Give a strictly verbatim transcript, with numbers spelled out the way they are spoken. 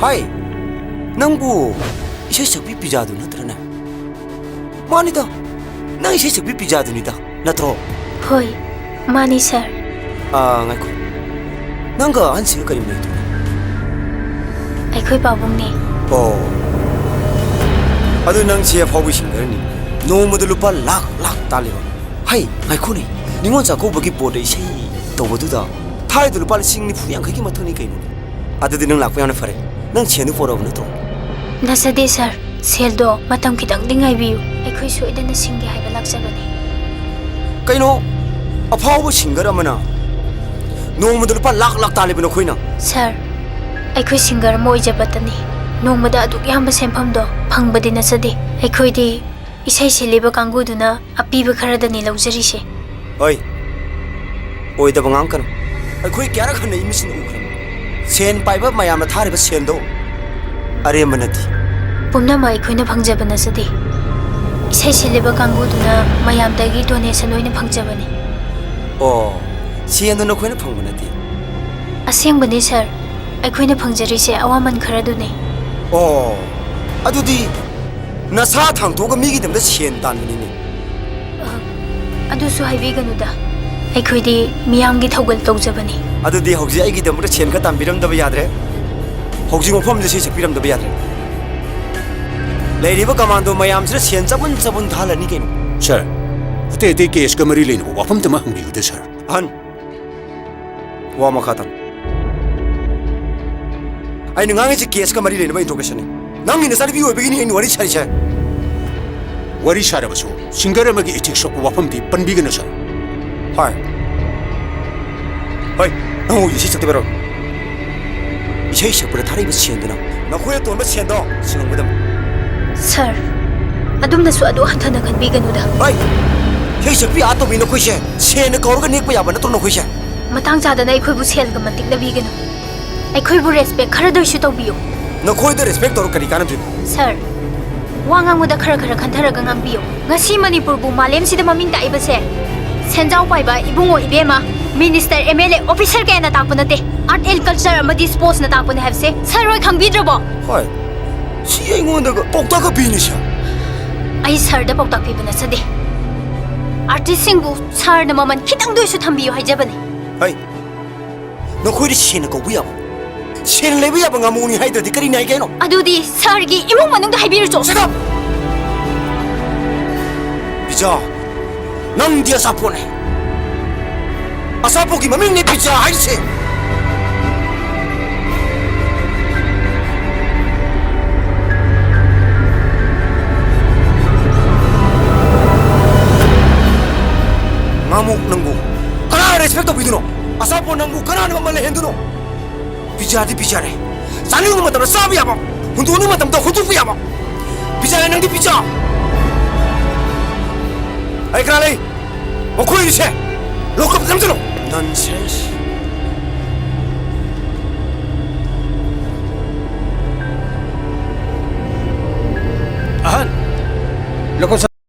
ꯑꯩ, ꯅꯪꯕꯨ ꯏꯁꯩ ꯁꯛꯄꯤ ꯄꯤꯖꯥꯗꯨ ꯅꯠꯇ꯭ꯔꯅꯦ? ꯃꯥꯅꯤꯗ, ꯅꯪ ꯏꯁꯩ ꯁꯛꯄꯤ ꯄꯤꯖꯥꯗꯨꯅꯤꯗ, ꯅꯠꯇ꯭ꯔꯣ? ꯍꯣꯏ, ꯃꯥꯅꯤ ꯁꯥꯔ꯫ ꯑꯥ, ꯉꯥꯏꯈꯣ꯫ ꯅꯪꯒ ꯑꯍꯟꯁꯤꯒ ꯀꯔꯤ ꯃꯔꯤ ꯊꯣꯛꯏ? ꯑꯩꯈꯣꯏ ꯄꯥꯕꯨꯡꯅꯤ꯫ ꯑꯣ꯫ ꯑꯗꯨ ꯅꯪꯁꯦ ꯑꯐꯥꯎꯕ ꯁꯤꯡꯒꯔꯅꯤ꯫ ꯅꯣꯡꯃꯗ ꯂꯨꯄꯥ ꯂꯥꯛ ꯂꯥꯛ ꯇꯥꯜꯂꯤꯕ꯫ ꯍꯩ, ꯉꯥꯏꯈꯣꯅꯦ꯫ ꯅꯤꯉꯣꯜ ꯆꯥꯛꯀꯧꯕꯒꯤ ꯕꯣꯔꯗ ꯏꯁꯩ ꯇꯧꯕꯗꯨꯗ ꯊꯥꯔꯤꯗꯣ ꯂꯨꯄꯥ ꯂꯤꯁꯤꯡ ꯅꯤꯐꯨ ꯌꯥꯡꯈꯩꯒꯤ ꯃꯊꯛꯅꯤ ꯀꯩꯅꯣ꯫ ꯑꯗꯨꯗꯤ ꯅꯪ ꯂꯥꯛꯄ ꯌꯥꯝꯅ ꯐꯔꯦ꯫ ꯅꯪ ꯁꯦꯟꯗꯨ ꯄꯣꯔꯛꯑꯕ ꯅꯠꯇ꯭ꯔꯣ? ꯅꯠꯆꯗꯦ ꯁꯥꯔ, ꯁꯦꯜꯗꯣ ꯃꯇꯝ ꯈꯤꯇꯪꯗꯤ ꯉꯥꯏꯕꯤꯌꯨ, ꯑꯩꯈꯣꯏ ꯁꯣꯏꯗꯅ ꯁꯤꯡꯒꯦ ꯍꯥꯏꯕ ꯂꯥꯛꯆꯕꯅꯤ꯫ ꯀꯩꯅꯣ? ꯑꯐꯥꯎꯕ ꯁꯤꯡꯒꯔ ꯑꯃꯅ ꯅꯣꯡꯃꯗ ꯂꯨꯄꯥ ꯂꯥꯛ ꯂꯥꯛ ꯇꯥꯜꯂꯤꯕ ꯅꯈꯣꯏꯅ? ꯁꯥꯔ, ꯑꯩꯈꯣꯏ ꯁꯤꯡꯒꯔ ꯑꯃ ꯑꯣꯏꯖꯕꯇꯅꯤ꯫ ꯅꯣꯡꯃꯗ ꯑꯗꯨꯛ ꯌꯥꯝꯕ ꯁꯦꯟꯐꯝꯗꯣ ꯐꯪꯕꯗꯤ ꯅꯠꯆꯗꯦ꯫ ꯑꯩꯈꯣꯏꯗꯤ ꯏꯁꯩ ꯁꯤꯜꯂꯤꯕ ꯀꯥꯡꯕꯨꯗꯨꯅ ꯑꯄꯤꯕ ꯈꯔꯗꯅꯤ ꯂꯧꯖꯔꯤꯁꯦ꯫ ꯍꯣꯏ, ꯑꯣꯏꯗꯕ ꯉꯥꯡꯀꯅꯨ꯫ ꯑꯩꯈꯣꯏ ꯀꯌꯥꯔꯛ ꯍꯟꯅ ꯏꯃꯤꯠꯁꯤꯅ ꯎꯈ꯭ꯔꯕꯅꯤ꯫ ꯁꯦꯟ ꯄꯥꯏꯕ ꯃꯌꯥꯝꯅ ꯊꯥꯔꯤꯕ ꯁꯦꯟꯗꯣ ꯑꯔꯦꯝꯕ ꯅꯠꯇꯦ꯫ ꯄꯨꯝꯅꯃꯛ ꯑꯩꯈꯣꯏꯅ ꯐꯪꯖꯕ ꯅꯠꯆꯗꯦ꯫ ꯏꯁꯩ ꯁꯤꯜꯂꯤꯕ ꯀꯥꯡꯕꯨꯗꯨꯅ ꯃꯌꯥꯝꯗꯒꯤ ꯗꯣꯅꯦꯁꯟ ꯑꯣꯏꯅ ꯐꯪꯖꯕꯅꯤ꯫ ꯑꯣ, ꯁꯦꯟꯗꯣ ꯅꯈꯣꯏꯅ ꯐꯪꯕ ꯅꯠꯇꯦ꯫ ꯑꯁꯦꯡꯕꯅꯤ ꯁꯥꯔ, ꯑꯩꯈꯣꯏꯅ ꯐꯪꯖꯔꯤꯁꯦ ꯑꯋꯥꯃꯟ ꯈꯔꯗꯨꯅꯤ꯫ ꯑꯣ, ꯑꯗꯨꯗꯤ ꯅꯁꯥ ꯊꯥꯡꯇꯣꯛꯑꯒ ꯃꯤꯒꯤꯗꯃꯛꯇ ꯁꯦꯟ ꯇꯥꯟꯕꯅꯤꯅꯦ꯫ ꯑ, ꯑꯗꯨꯁꯨ ꯍꯥꯏꯕꯤꯒꯅꯨꯗ꯫ ꯑꯩꯈꯣꯏꯗꯤ ꯃꯤꯌꯥꯝꯒꯤ ꯊꯧꯒꯜ ꯇꯧꯖꯕꯅꯤ꯫ ꯑꯗꯨꯗꯤ ꯍꯧꯖꯤꯛ ꯑꯩꯒꯤꯗꯃꯛꯇ ꯁꯦꯟ ꯈꯔ ꯇꯥꯟꯕꯤꯔꯝꯗꯕ ꯌꯥꯗ꯭ꯔꯦ꯫ ꯍꯧꯖꯤꯛ ꯃꯐꯝꯁꯤꯗ ꯏꯁꯩ ꯁꯛꯄꯤꯔꯝꯗꯕ ꯌꯥꯗ꯭ꯔꯦ꯫ ꯂꯩꯔꯤꯕ ꯀꯃꯥꯟꯗꯣ ꯃꯌꯥꯝꯁꯤꯗ ꯁꯦꯟ ꯆꯕꯨꯟ ꯆꯕꯨꯟ ꯊꯥꯍꯜꯂꯅꯤ ꯀꯩꯅꯣ꯫ ꯁꯥꯔ, ꯑꯇꯩ ꯑꯇꯩ ꯀꯦꯁꯀ ꯃꯔꯤ ꯂꯩꯅꯕ ꯋꯥꯐꯝꯇ ꯑꯃ ꯍꯪꯕꯤꯌꯨꯗ, ꯁꯥꯔ꯫ ꯑꯍꯟ, ꯋꯥ ꯃꯈꯥ ꯇꯥꯅ꯫ ꯑꯩꯅ ꯉꯥꯡꯉꯤꯁꯤ ꯀꯦꯁꯀ ꯃꯔꯤ ꯂꯩꯅꯕ ꯏꯟꯇ꯭ꯔꯣꯒꯦꯁꯟꯅꯤ꯫ ꯅꯪꯒꯤ ꯅꯆꯥꯅꯨꯄꯤ ꯑꯣꯏꯕꯒꯤꯅꯤ ꯑꯩꯅ ꯋꯥꯔꯤ ꯁꯥꯔꯤꯁꯦ꯫ ꯋꯥꯔꯤ ꯁꯥꯔꯕꯁꯨ ꯁꯤꯡꯒꯔ ꯑꯃꯒꯤ ꯏꯊꯤꯛꯁ ꯁꯣꯛꯄ ꯋꯥꯐꯝꯗꯤ ꯄꯟꯕꯤꯒꯅꯨ, ꯁꯥꯔ꯫ ꯍꯣꯏ꯫ ꯍꯣꯏ, ꯅꯪ ꯍꯧꯖꯤꯛ ꯏꯁꯩ ꯁꯛꯇꯕꯔꯣ? ꯏꯁꯩ ꯁꯛꯄꯗ ꯊꯥꯔꯛꯏꯕ ꯁꯦꯟꯗꯨꯅ ꯅꯈꯣꯏꯅ ꯇꯣꯟꯕ ꯁꯦꯟꯗꯣ ꯁꯤꯡꯉꯝꯒꯗꯕꯅꯤ꯫ ꯁꯥꯔ, ꯑꯗꯨꯝꯅꯁꯨ ꯑꯗꯨ ꯍꯟꯊꯅ ꯈꯟꯕꯤꯒꯅꯨꯗ꯫ ꯍꯣꯏ! ꯏꯁꯩ ꯁꯛꯄꯤ ꯑꯥ ꯇꯧꯕꯤ ꯅꯈꯣꯏꯁꯦ ꯁꯦꯟꯅ ꯀꯧꯔꯒ ꯅꯦꯛꯄ ꯌꯥꯕ ꯅꯠꯇ꯭ꯔꯣ ꯅꯈꯣꯏꯁꯦ? ꯃꯇꯥꯡ ꯆꯥꯗꯅ ꯑꯩꯈꯣꯏꯕꯨ ꯁꯦꯜꯒ ꯃꯟꯇꯤꯛꯅꯕꯤꯒꯅꯨ꯫ ꯑꯩꯈꯣꯏꯕꯨ ꯔꯦꯁꯄꯦꯛ ꯈꯔꯗ ꯑꯣꯏꯁꯨ ꯇꯧꯕꯤꯌꯨ꯫ ꯅꯈꯣꯏꯗ ꯔꯦꯁꯄꯦꯛ ꯇꯧꯔ ꯀꯔꯤ ꯀꯥꯟꯅꯗꯣꯏꯅꯣ? ꯁꯥꯔ, ꯋꯥ ꯉꯥꯡꯕꯗ ꯈꯔ ꯈꯔ ꯈꯟꯊꯔꯒ ꯉꯥꯡꯕꯤꯌꯨ꯫ ꯉꯁꯤ ꯃꯅꯤꯄꯨꯔꯕꯨ ꯃꯥꯂꯦꯝꯁꯤꯗ ꯃꯃꯤꯡ ꯇꯥꯛꯏꯕꯁꯦ ꯁꯦꯟꯖꯥꯎ ꯄꯥꯏꯕ ꯏꯕꯨꯡꯉꯣ ꯏꯕꯦꯝꯃ minister, M L A, officer ꯀꯌꯥꯅ ꯇꯥꯛꯄ ꯅꯠꯇꯦ꯫ ꯑꯥꯔꯠ ꯑꯦꯟ ꯀꯜꯆꯔ ꯑꯃꯗꯤ ꯁ꯭ꯄꯣꯔꯠꯁꯅ ꯇꯥꯛꯄꯅꯦ ꯍꯥꯏꯕꯁꯦ ꯁꯥꯔ ꯍꯣꯏ ꯈꯪꯕꯤꯗ꯭ꯔꯕꯣ? ꯍꯣꯏ, ꯁꯤ ꯑꯩꯉꯣꯟꯗꯒ ꯄꯥꯎꯇꯥꯛꯀ ꯄꯤꯅꯤ ꯁꯥꯔ꯫ ꯑꯩ ꯁꯥꯔꯗ ꯄꯥꯎꯇꯥꯛ ꯄꯤꯕ ꯅꯠꯆꯗꯦ꯫ ꯑꯥꯔꯇꯤꯁꯁꯤꯡꯕꯨ ꯁꯥꯔꯅ ꯃꯃꯜ ꯈꯤꯇꯪꯗ ꯑꯣꯏꯁꯨ ꯊꯝꯕꯤꯌꯨ ꯍꯥꯏꯖꯕꯅꯤ꯫ ꯍꯩ, ꯅꯈꯣꯏꯗꯤ ꯁꯦꯟꯅ ꯀꯧꯕ ꯌꯥꯕ, ꯁꯦꯟꯅ ꯂꯩꯕ ꯌꯥꯕ ꯉꯥꯃꯨꯅꯤ ꯍꯥꯏꯗ꯭ꯔꯗꯤ ꯀꯔꯤꯅꯤ ꯍꯥꯏꯒꯦ ꯍꯥꯏꯅꯣ? ꯑꯗꯨꯗꯤ ꯁꯥꯔꯒꯤ ꯏꯃꯨꯡ ꯃꯅꯨꯡꯗ ꯍꯥꯏꯕꯤꯔꯨꯆꯣ꯫ Shut up! ꯕꯤꯖꯥ, ꯅꯪꯗꯤ ꯑꯆꯥꯄꯣꯠꯅꯦ꯫ ꯑꯆꯥꯄꯣꯠꯀꯤ ꯃꯃꯤꯡꯅꯦ ꯄꯤꯖꯥ ꯍꯥꯏꯔꯤꯁꯦ꯫ ꯉꯥꯃꯨ, ꯅꯪꯕꯨ ꯀꯅꯥ ꯔꯦꯁꯄꯦꯛ ꯇꯧꯕꯤꯗꯨꯅꯣ? ꯑꯆꯥꯄꯣꯠ ꯅꯪꯕꯨ ꯀꯅꯥꯅ ꯃꯃꯜ ꯂꯩꯍꯟꯗꯨꯅꯣ? ꯄꯤꯖꯥꯗꯤ ꯄꯤꯖꯥꯔꯦ꯫ ꯆꯥꯅꯤꯡꯕ ꯃꯇꯝꯗ ꯆꯥꯕ ꯌꯥꯕ, ꯍꯨꯟꯗꯣꯛꯅꯤꯡꯕ ꯃꯇꯝꯗ ꯍꯨꯟꯗꯣꯛꯄ ꯌꯥꯕ꯫ ꯄꯤꯖꯥꯔꯦ, ꯅꯪꯗꯤ ꯄꯤꯖꯥ꯫ ꯑꯩ ꯀꯅꯥ ꯂꯩ? ꯃꯈꯣꯏ ꯑꯅꯤꯁꯦ ꯂꯣꯀꯞꯇ ꯅꯝꯁꯤꯜꯂꯨ꯫ Nonsense꯫